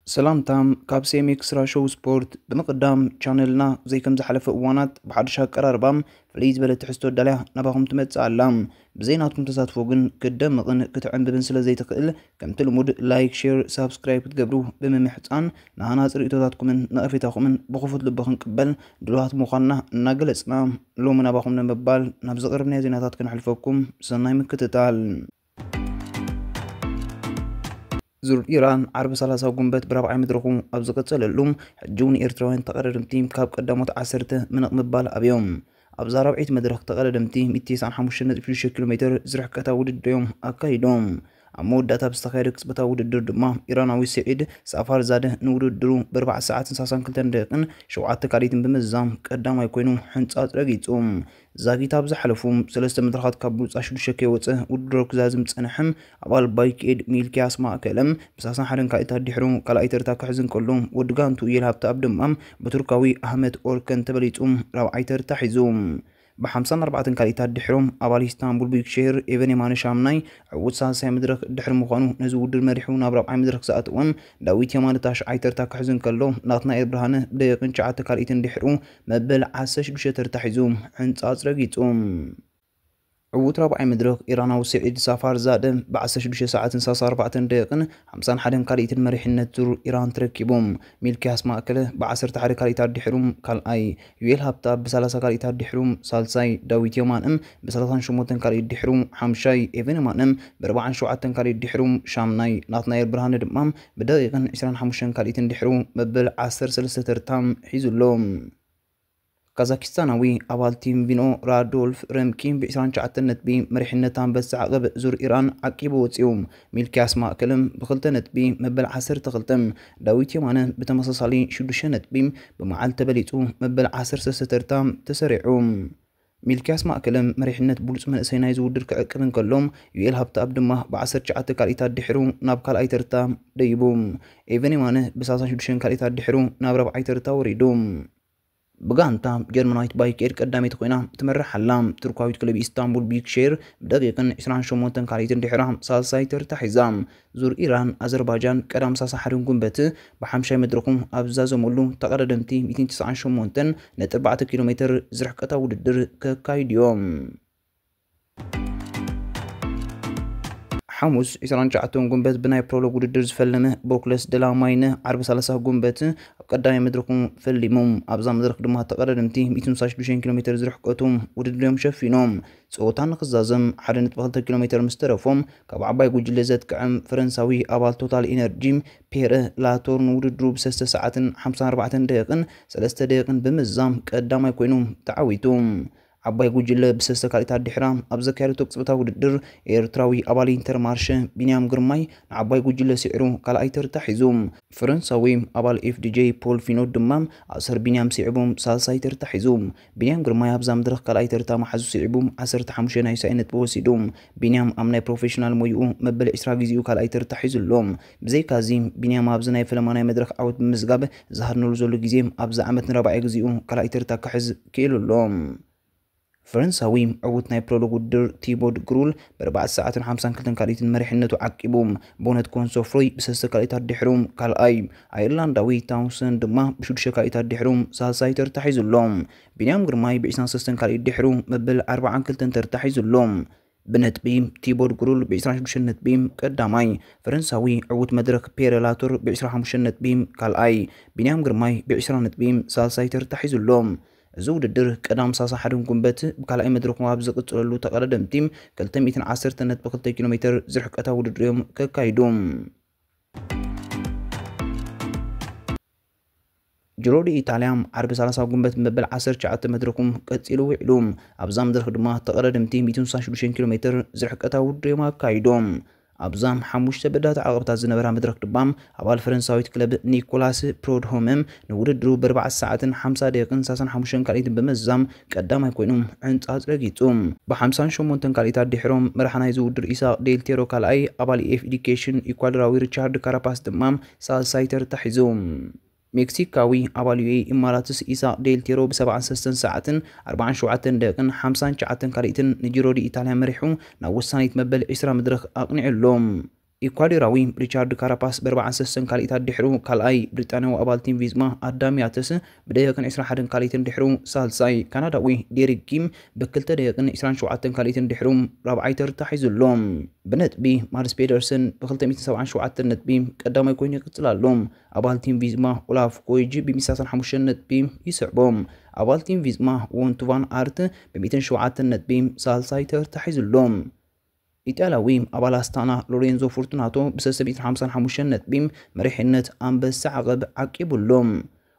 ሰላምታም ካብ ሴም ኤክስትራ ሾው ስፖርት። ብምቕዳም ቻነልና ብዘይ ከም ዝሓለፈ እዋናት ብሓድሽ ኣቀራርባም ፍልይ ዝበለ ትሕዝቶ ኣዳልያ ናባኹም ትመጽእ ኣላ። ብዘይ ናትኩም ተሳትፎ ግን ክትደምቕን ክትዕንብብን ስለ ዘይትኽእል፣ ከምቲ ልሙድ ላይክ፣ ሼር፣ ሳብስክራይብ ክትገብሩ ብምምሕጻን ንሃናጺ ርእይቶታትኩምን ነቐፌታኹምን ብኽፉት ልቢ ክንቅበል ድሉዋት ምዃንና እናገለጽና፣ ሎሚ ናባኹም ንምባል ናብ ዘቕርብናዮ ዜናታት ክነሕልፈኩም። ሰናይ ምክትታል። ዙር ኢራን ዓርቢ ሰላሳ ጉንበት ብራብዓይ መድረኹ ኣብ ዝቐጸለሉ፣ ሕጂ እውን ኤርትራውያን ተቐዳደምቲ ካብ ቀዳሞት ዓሰርተ ምንቕ ምባል ኣብዮም። ኣብዛ ራብዐይቲ መድረኽ ተቐዳደምቲ ሚእቲ ተስዓን ሓሙሽተን ነጥቢ ሽዱሽተ ኪሎ ሜትር ዝርሕቀታ ውድድር እዮም ኣካይዶም። ኣብ መወዳእታ ብዝተኻየደ ቅጽበታዊ ውድድር ድማ ኢራናዊ ስዒድ ሳፋርዛደ ንውድድሩ ብኣርባዓ ሰዓትን ሰላሳን ክልተን ደቂቕን ሸውዓተ ካልኢትን ብምዝዛም ቀዳማይ ኮይኑ ሕንጻጽ ረጊጹ። ዛጊት ኣብ ዝሓለፉ ሰለስተ መድረኻት ካብ ብሉጻት ሽዱሽተ ከይወጸ ውድድሩ ክዛዝም ዝጸንሐ ኣባል ባይክኤድ ሚልኪያስ ማእከለ ብሰላሳን ሓደን ካልኢታት ድሕሩ ካልኣይ ተርታ ክሕዝ እንከሎ፣ ወዲ ጋንቱ ዩኤል ሃብተኣብ ድማ ብቱርካዊ ኣህመት ኦርከን ተበሊጹ ራብዓይ ተርታ ሒዙ። ብሓምሳን ኣርባዕተን ካልኢታት ድሕሩ ኣባል ኢስታንቡል ቡክሼር ኤቨን የማነ ሻምናይ ዕዉት ሳልሳይ መድረኽ ድሕሪ ምዃኑ ነዚ ውድድር መሪሑ ናብ ራብዓይ መድረኽ ዝኣተወን ዳዊት የማነ ታሽዓይ ተርታ ክሕዝ እንከሎ፣ ናትናኤል ብርሃነ ብደቂቕን ትሽዓተ ካልኢትን ድሕሩ መበል ዓሰርተ ሽዱሽተ ተርታ ሒዙ ሕንጻጽ ረጊጹ። ዕዉት ራብዓይ መድረኽ ኢራናዊ ስዒድ ሳፋርዛደ ብ ዓሰርተ ሽዱሽተ ሰዓትን ሰላሳ ኣርባዕተን ደቂቕን ሓምሳን ሓደን ካልኢትን መሪሕነት ዙር ኢራን ተረኪቡ። ሚልኪያስ ማእከለ ብ ዓሰርተ ሓደ ካልኢታት ድሕሩ ካልኣይ፣ ዩኤል ሃብታ ብ ሰላሳ ካልኢታት ድሕሩ ሳልሳይ፣ ዳዊት የማነ ብ ሰላሳን ሸሞንተን ካልኢት ድሕሩ ሓምሻይ፣ ኤቨን የማነ ብ ኣርባዓን ሸውዓተን ካልኢት ድሕሩ ሻምናይ፣ ናትናኤል ብርሃነ ድማ ብደቂቕን ዕስራን ሓሙሽተን ካልኢትን ድሕሩ መበል ዓሰርተ ሰለስተ ተርታ ሒዙ ኣሎ። ካዛኪስታናዊ ኣባል ቲም ቪኖ ራዶልፍ ረምኪ ብ ዕስራን ትሽዓተን ነጥቢ መሪሕነት ኣንበሳ ዓቐብ ዙር ኢራን ዓቂቡ ወጺኡ። ሚልኪያስ ማእከልም ብክልተ ነጥቢ መበል ዓሰርተ ክልተን፣ ዳዊት የማነ ብተመሳሳሊ ሽዱሽተ ነጥቢ ብመዓል ተበሊጹ መበል ዓሰርተ ሰለስተ ተርታ ተሰሪዑ። ሚልኪያስ ማእከልም መሪሕነት ብሉጽ መንእሰይ ናይ ዝውድር ክዕቅብ እንከሎም፣ ዩኤል ሃብተኣብ ድማ ብ ዓሰርተ ትሽዓተ ካልኢታት ድሕሩ ናብ ካልኣይ ተርታ ደይቡ። ኤቨን የማነ ብ ሰላሳን ሽዱሽተን ካልኢታት ድሕሩ ናብ ራብዓይ ተርታ ወሪዱ። ብጋንታ ጀርመናዊት ባይክ ኤድ ቀዳመይቲ ኮይና ትመርሕ ኣላ። ቱርካዊት ክለብ ኢስታንቡል ቢክሼር ብደቂቕን ዕስራን ሸሞንተን ካልኢትን ድሕራ ሳልሳይ ተርታ ሒዛ። ዙር ኢራን ኣዘርባጃን ቀዳም ሰላሳ ሓደን ጉንበት ብሓምሻይ መድረኹ ኣብ ዝዛዘመሉ ተቐዳደምቲ ሚእትን ተስዓን ሸሞንተን ነጥቢ ኣርባዕተ ኪሎ ሜትር ዝርሕቀታ ውድድር ከካይዱ እዮም። ሓሙስ ዕስራን ትሽዓተን ጉንበት ብናይ ፕሮሎግ ውድድር ዝፈለመ ቦክለስ ደላማይነ ዓርቢ ሰላሳ ጉንበት ኣብ ቀዳማይ መድረኹ ፈሊሙ። ኣብዛ መድረኽ ድማ ተቐዳደምቲ ሚእትን ሓምሳን ሽዱሽተን ኪሎ ሜትር ዝርሕቀቱ ውድድር እዮም ሸፊኖም። ጸወታ ንኽዛዘም ሓደ ነጥቢ ክልተ ኪሎ ሜትር ምስ ተረፎም፣ ካብ ዓባይ ጉጅለ ዘጥቅዐም ፈረንሳዊ ኣባል ቶታል ኢነርጂ ፔረ ላቶር ንውድድሩ ብሰለስተ ሰዓትን ሓምሳን ኣርባዕተን ደቂቕን ሰለስተ ደቂቕን ብምዝዛም ቀዳማይ ኮይኑ ተዓዊቱ። ዓባይ ጉጅለ ብሰለስተ ካልኢታት ድሕራ ኣብ ዘካየደቶ ቅጽበታዊ ውድድር፣ ኤርትራዊ ኣባል ኢንተርማርሸ ቢንያም ግርማይ ንዓባይ ጉጅለ ስዒሩ ካልኣይ ተርታ ሒዙ። ፈረንሳዊ ኣባል ኤፍዲጄ ፖል ፊኖት ድማ ኣሰር ቢንያም ስዒቡ ሳልሳይ ተርታ ሒዙ። ቢንያም ግርማይ ኣብዛ መድረኽ ካልኣይ ተርታ መሓዙ ስዒቡ ዓሰርተ ሓሙሽተ ናይ ሳይ ነጥቢ ወሲዱ። ቢንያም ኣብ ናይ ፕሮፌሽናል ሞይኡ መበል ዕስራ ግዜኡ ካልኣይ ተርታ ሒዙ ኣሎ። ብዘይካዚ ቢንያም ኣብዚ ናይ ፈለማ ናይ መድረኽ ዓወት ብምምዝጋብ ዝሃድነሉ ዘሎ ግዜ ኣብዚ ዓመት ንራብዓይ ግዜኡ ካልኣይ ተርታ ክሕዝ ክኢሉ ኣሎ። ፈረንሳዊ ዕዉት ናይ ፕሮሎግ ውድድር ቲቦድ ግሩል ብኣርባዕተ ሰዓትን ሓምሳን ክልተን ካልኢትን መሪሕነቱ ዓቂቡ። ቦነት ኮንሶፍሮይ ብሰለስተ ካልኢታት ድሕሩ ካልኣይ፣ ኣየርላንዳዊ ታውንሰን ድማ ብሽዱሽተ ካልኢታት ድሕሩ ሳልሳይ ተርታ ሒዙ ኣሎ። ቢንያም ግርማይ ብዕስራን ሰለስተን ካልኢት ድሕሩ መበል ኣርባዓን ክልተን ተርታ ሒዙ ኣሎ። ብነጥቢ ቲቦድ ግሩል ብ ዕስራን ሽዱሽተን ነጥቢ ቀዳማይ፣ ፈረንሳዊ ዕዉት መድረኽ ፔረ ላቶር ብ ዕስራን ሓሙሽተን ነጥቢ ካልኣይ፣ ቢንያም ግርማይ ብ ዕስራ ነጥቢ ሳልሳይ ተርታ ሒዙ ኣሎ። እዚ ውድድር ቀዳም ሰላሳ ሓደን ጉንበት ብካልኣይ መድረኹ ኣብ ዝቕጽለሉ ተቐዳደምቲ ክልተ ሚእትን ዓሰርተ ነጥቢ ክልተ ኪሎ ሜትር ዝርሕቀታ ውድድር እዮም ከካይዱ። ጅሮ ዲ ኢጣልያ ዓርቢ ሰላሳ ጉንበት መበል ዓሰርተ ትሽዓተ መድረኹ ቀጺሉ ውዒሉ። ኣብዛ መድረኽ ድማ ተቐዳደምቲ ሚእትን ሓምሳን ሽዱሽተን ኪሎ ሜትር ዝርሕቀታ ውድድር እዮም ኣካይዶም። ኣብዛ ሓሙሽተ በዳት ዓቐብታት ዝነበራ መድረኽ ድማ ኣባል ፈረንሳዊት ክለብ ኒኮላስ ፕሮድሆመ ንውድድሩ ብኣርባዕተ ሰዓትን ሓምሳ ደቂቕን ሰላሳን ሓሙሽተን ካልኢትን ብምዝዛም ቀዳማይ ኮይኑ ሕንጻጽ ረጊጹ። ብሓምሳን ሸሞንተን ካልኢታት ድሕሮም መርሓ ናይዚ ውድድር ኢሳቕ ዴልቴሮ ካልኣይ፣ ኣባል ኤፍ ኤዲኬሽን ኢኳዶራዊ ሪቻርድ ካራፓስ ድማ ሳልሳይ ተርታ ሒዙ። ሜክሲካዊ ኣባል ዩ ኤ ኢማራትስ ኢሳቕ ዴልቴሮ ብሰብዓን ሰለስተን ሰዓትን ኣርባዓን ሸውዓተን ደቂቕን ሓምሳን ትሽዓተን ካልኢትን ንጂሮ ዲ ኢታልያ መሪሑ ናብ ወሳኒት መበል ዕስራ መድረኽ ኣቕኒዑ ኣሎ። ኢኳዶራዊ ሪቻርድ ካራፓስ ብ43 ካልኢት ኣድሕሩ ካልኣይ፣ ብሪጣንያዊ ኣባል ቲም ቪዝማ ኣዳም ያተስ ብደቂቕን ዕስራን ሓደን ካልኢትን ድሕሩ ሳልሳይ፣ ካናዳዊ ዴሪክ ኪም ብክልተ ደቂቕን ዕስራን ሸውዓተን ካልኢትን ድሕሩ ራብዓይ ተርታ ሒዙ ኣሎ። ብነጥቢ ማድስ ፔደርሰን ብ277 ነጥቢ ቀዳማይ ኮይኑ ይቕጽል ኣሎ። ኣባል ቲም ቪዝማ ኦላፍ ኮይጅ ብ135 ነጥቢ ይስዕቦ። ኣባል ቲም ቪዝማ ወንቱ ቫን ኣርት ብ107 ነጥቢ ሳልሳይ ተርታ ሒዙ ኣሎ። ኢጣልያዊ ኣባል ኣስታና ሎሬንዞ ፎርቱናቶ ብ355 ነጥቢ መሪሕነት ኣንበሳ ዓቐብ ዓቂቡ ኣሎ።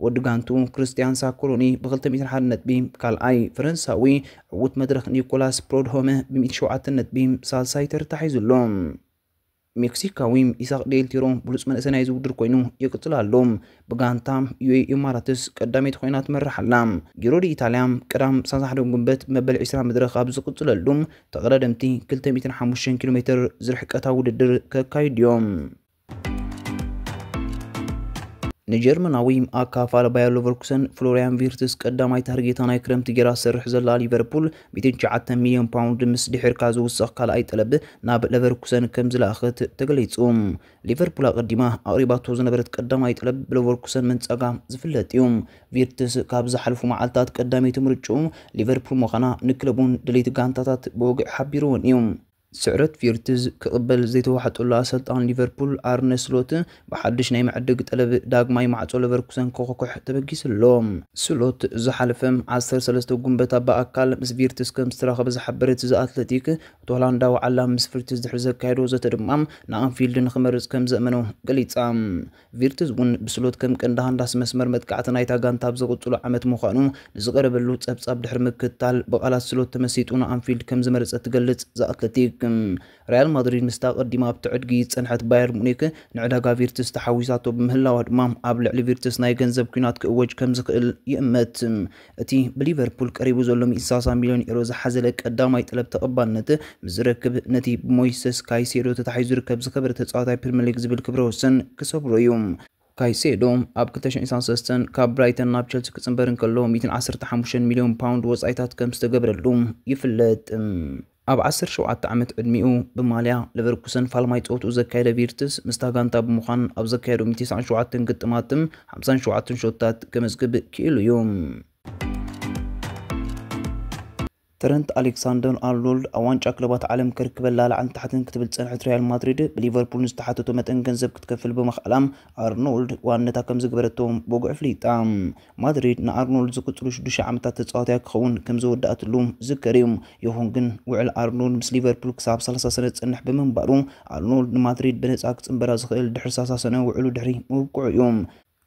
ወዲ ጋንቱ ክርስቲያን ሳኮሎኒ ብ201 ነጥቢ ካልኣይ፣ ፈረንሳዊ ዕዉት መድረኽ ኒኮላስ ፕሮድሆመ ብ107 ነጥቢ ሳልሳይ ተርታ ሒዙ ኣሎ። ሜክሲካዊ ኢሳቅ ዴል ቲሮ ብሉጽ መንእሰይ ናይዚ ውድድር ኮይኑ ይቕጽል ኣሎ። ብጋንታ ዩ ኤ ኢ ኢማራትስ ቀዳመይቲ ኮይና ትመርሕ ኣላ። ጊሮ ዲ ኢታልያ ቀዳም ሳሳሕዶ ጉንበት መበል ዕስራ መድረኽ ኣብ ዝቕጽለሉ፣ ተቐዳደምቲ 205 ኪሎ ሜትር ዝርሕቀታ ውድድር ከካይዱ እዮም። ንጀርመናዊ ኣካፋል ባየር ሌቨርኩሰን ፍሎሪያን ቪርትስ ቀዳማይ ታርጌታ ናይ ክረምቲ ጌራ ትሰርሕ ዘላ ሊቨርፑል 109 ሚልዮን ፓውንድ ምስ ድሒርካ ዝውሰኽ ካልኣይ ጠለብ ናብ ሌቨርኩሰን ከም ዝለኣኸት ተገሊጹ። ሊቨርፑል ኣቐዲማ ኣቕሪባቶ ዝነበረት ቀዳማይ ጠለብ ብሌቨርኩሰን ምንጻጋ ዝፍለጥ እዩ። ቪርትስ ካብ ዝሓለፉ መዓልታት ቀዳመይቲ ምርጭኡ ሊቨርፑል ምዃና ንክለቡን ድሌት ጋንታታት ብወግዒ ሓቢርዎን እዩ። ስዕረት ቪርትዝ ክቕበል ዘይተዋሕጠሉ ኣሰልጣን ሊቨርፑል ኣርነ ስሎት ብሓድሽ ናይ መዕደጊ ጠለብ ዳግማይ ማዕጾ ሌቨርኩሰን ክኾኩሕ ተበጊሱ ኣሎ። ስሎት ዝሓለፈ 13 ጉንበታ ብኣካል ምስ ቪርትዝ ከም ዝተራኸበ ዝሓበረት ዘ ኣትለቲክ፣ እቲ ሆላንዳዊ ዓላ ምስ ቪርትዝ ድሕሪ ዘካየዶ ዘተ ድማ ንኣንፊልድ ንኽመርጽ ከም ዘእመኖ ገሊጻ። ቪርትዝ እውን ብስሎት ከም ቀንዲ ሃንዳሲ መስመር መጥቃዕቲ ናይታ ጋንታ ኣብ ዝቕጽሉ ዓመት ምዃኑ ንዝቐረበሉ ጸብጻብ ድሕሪ ምክትታል፣ ብቓላት ስሎት ተመሲጡ ንኣንፊልድ ከም ዝመረጸ ትገልጽ ዘ ኣትለቲክ። ሪያል ማድሪድ ምስታ ቀዲማ ኣብቲ ዕድጊ ዝጸንሐት ባየር ሙኒክ ንዕዳጋ ቪርትስ ተሓዊሳቶ ብምህላዋ ድማ ኣብ ልዕሊ ቪርትስ ናይ ገንዘብ ኲናት ክእወጅ ከም ዝኽእል ይእመት። እቲ ብሊቨርፑል ቀሪቡ ዘሎ 130 ሚልዮን ኤሮ ዝሓዘለ ቀዳማይ ጠለብ ተቐባልነት ምስ ዝረክብ፣ ነቲ ብሞይሰስ ካይሴዶ ተታሒዙ ዝርከብ ዝኸበረ ተጻዋታይ ፕሪምየር ሊግ ዝብል ክብረ ወሰን ክሰብሮ እዩ። ካይሴዶ ኣብ 2023 ካብ ብራይተን ናብ ቸልሲ ክጽንበር እንከሎ 115 ሚልዮን ፓውንድ ወጻኢታት ከም ዝተገብረሉ ይፍለጥ። ኣብ 17 ዓመት ዕድሚኡ ብማልያ ሌቨርኩሰን ፋልማይ ጸወትኡ ዘካየደ ቪርትስ ምስታ ጋንታ ብምዃን ኣብ ዘካየዶ 197 ግጥማትን 57 ሾታት ከመዝግብ ክኢሉ እዩ። ትረንት ኣሌክሳንደር ኣርኖልድ ኣብ ዋንጫ ክለባት ዓለም ከርክበላ ላዕልን ታሕትን ክትብል ጸንሐት ሪያል ማድሪድ ብሊቨርፑል ንዝተሓተቶ መጠን ገንዘብ ክትከፍል ብምኽኣላ ኣርኖልድ ዋንነታ ከም ዝገበረቶ ብጉዕ ፍሊጣ። ማድሪድ ንኣርኖልድ ዝቅጽሉ ሽዱሽተ ዓመታት ተጻዋታይ ክኸውን ከም ዝወዳእትሉ ዝዝከር እዩ። ይኹን ግን ውዕል ኣርኖልድ ምስ ሊቨርፑል ክሳብ 30 ሰነ ዝጸንሕ ብምንባሩ ኣርኖልድ ንማድሪድ ብነጻ ክጽንበራ ዝኽእል ድሕሪ 30 ሰነ ውዕሉ ድሕሪ ምውቅዑ እዩ።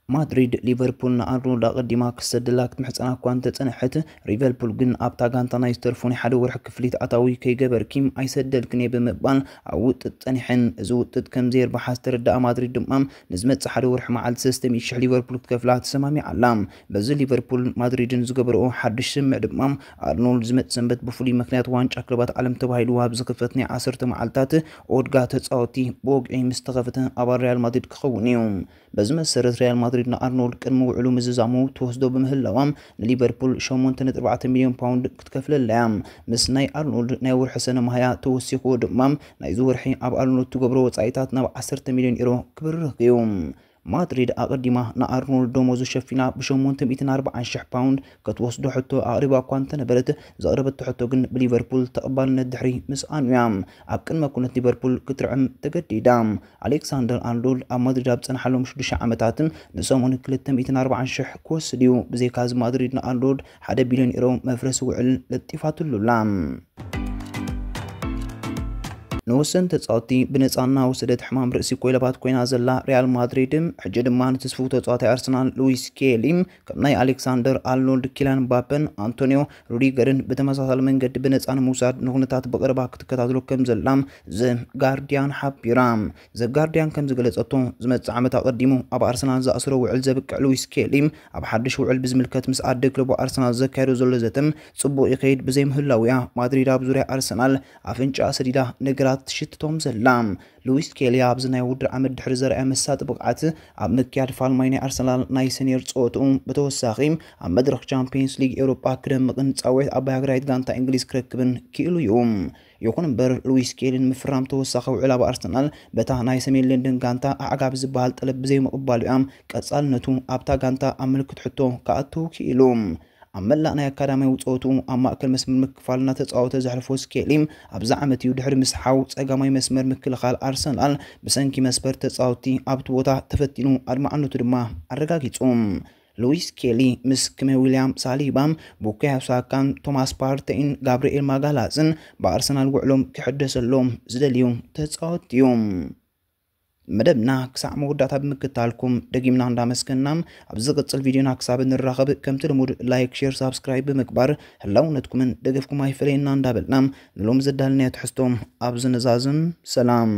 ማድሪድ ሊቨርፑል ንኣርኖልድ ኣቐዲማ ክሰደላ ክትምሕጸና እኳ እንተጸንሐት፣ ሊቨርፑል ግን ኣብታ ጋንታ ናይ ዝተርፎ ናይ ሓደ ወርሒ ክፍሊት ኣታዊ ከይገበርኪ ኣይሰደልክን እየ ብምባል ኣብ ውጥጥ ጸኒሐን። እዚ ውጥጥ ከም ዘየርብሓ ዝተረድኣ ማድሪድ ድማ ንዝመጽእ ሓደ ወርሒ መዓልቲ 300,000 ሊቨርፑል ክትከፍላ ተሰማሚዓ ኣላ። በዚ ሊቨርፑል ማድሪድን ዝገበረኦ ሓድሽ ስምምዕ ድማ ኣርኖልድ ዝመጽእ ሰንበት ብፍሉይ ምኽንያት ዋንጫ ክለባት ዓለም ተባሂሉ ኣብ ዝኽፈት ናይ 10 መዓልታት ኦድጋ ተጻወቲ ብወግዒ ምስ ተኸፍተ ኣባል ሪያል ማድሪድ ክኸውን እዩ። በዚ መሰረት ሪያል ማድሪድ ንኣርኖልድ ቅድሚ ውዕሉ ምዝዛሙ ትወስዶ ብምህላዋ ንሊቨርፑል 8.4 ሚልዮን ፓውንድ ክትከፍለላ እያ። ምስ ናይ ኣርኖልድ ናይ ወርሒ ሰነ መሃያ ተወሲኽዎ ድማ ናይዚ ወርሒ ኣብ ኣርኖልድ ትገብሮ ወጻኢታት ናብ 10 ሚልዮን ዩሮ ክብርኽ እዩ። ማድሪድ ኣቐዲማ ንኣርኖልድ ደሞዙ ሸፊና ብ840,000 ፓውንድ ክትወስዶ ሕቶ ኣቕሪባ እኳ እንተነበረት፣ ዘቕረበቶ ሕቶ ግን ብሊቨርፑል ተቐባልነት ድሕሪ ምስኣኑ እያ ኣብ ቅድመ ኩነት ሊቨርፑል ክትርዕም ተገዲዳ። ኣሌክሳንደር ኣርኖልድ ኣብ ማድሪድ ኣብ ዝጸንሓሎም ሽዱሽተ ዓመታት ንሰሙን 240,000 ክወስድ እዩ። ብዘይካዚ ማድሪድ ንኣርኖልድ ሓደ ቢልዮን ዩሮ መፍረሲ ውዕል ለጢፋትሉ ኣላ። ንወሰን ተጻወቲ ብነጻ እናወሰደት ሕማም ርእሲ ኮይለባት ኮይና ዘላ ሪያል ማድሪድ፣ ሕጂ ድማ ንትስፉው ተጻዋታይ ኣርሰናል ሉዊስ ኬሊ ከም ናይ ኣሌክሳንደር ኣርኖልድ፣ ኪልያን ምባፐን ኣንቶኒዮ ሩዲገርን ብተመሳሳሊ መንገዲ ብነጻ ንምውሳድ ንኹነታት ብቐረባ ክትከታተሎ ከም ዘላ ዘ ጋርዲያን ሓቢራ። ዘ ጋርዲያን ከም ዝገለጸቶ፣ ዝመጽእ ዓመት ኣቐዲሙ ኣብ ኣርሰናል ዝኣስሮ ውዕል ዘብቅዕ ሉዊስ ኬሊ፣ ኣብ ሓድሽ ውዕል ብዝምልከት ምስ ኣደ ክለቡ ኣርሰናል ዘካየዶ ዘሎ ዘተ ጽቡቕ ይኸይድ ብዘይምህላው እያ ማድሪድ ኣብ ዙርያ ኣርሰናል ኣፍንጫ ሰዲዳ ነገራት ትሽትቶም ዘላ። ሉዊስ ኬሊ ኣብዚ ናይ ውድድር ዓመት ድሕሪ ዘርኣየ መሳጢ ብቕዓት፣ ኣብ ምክያድ ፋልማይ ናይ ኣርሰናል ናይ ሰኒየር ጸወትኡ ብተወሳኺ ኣብ መድረኽ ቻምፒየንስ ሊግ ኤውሮጳ ክደምቕን ጻውዒት ኣባይ ሃገራዊት ጋንታ እንግሊዝ ክረክብን ክኢሉ እዩ። ይኹን እምበር፣ ሉዊስ ስኬሊ ንምፍራም ተወሳኺ ውዕል ኣብ ኣርሰናል በታ ናይ ሰሜን ለንደን ጋንታ ኣዕጋቢ ዝበሃል ጠለብ ብዘይምቕባሉ እያ ቀጻልነቱ ኣብታ ጋንታ ኣብ ምልክት ሕቶ ክኣቱ ክኢሉ። ኣብ መላእ ናይ ኣካዳሚያዊ ጸወቱ ኣብ ማእከል መስመር ምክፋል እናተጻወተ ዘሕልፎ ስኬሊ፣ ኣብዚ ዓመት እዩ ድሕሪ ምስሓው ጸጋማይ መስመር ምክልኻል ኣርሰናል ብሰንኪ መስበር ተጻወትቲ ኣብቲ ቦታ ተፈቲኑ ኣድማዕነቱ ድማ ኣረጋጊጹ። ሉዊስ ስኬሊ ምስ ክመ ዊልያም ሳሊባን ቡካዮ ሳካን ቶማስ ፓርቴይን ጋብርኤል ማጋላስን ብኣርሰናል ውዕሎም ክሕደሰሎም ዝደልዩ ተጻወትቲ እዮም። መደብና ክሳዕ መወዳእታ ብምክታልኩም ደጊምና እንዳመስገና፣ ኣብ ዝቕጽል ቪድዮና ክሳብ እንራኸብ ከምቲ ልሙድ ላይክ፣ ሼር፣ ሳብስክራይብ ብምግባር ህላውነትኩምን ደገፍኩም ኣይፈለየና እንዳበልና ንሎም ዘዳልናዮ ትሕዝቶ ኣብዚ ንዛዝም። ሰላም።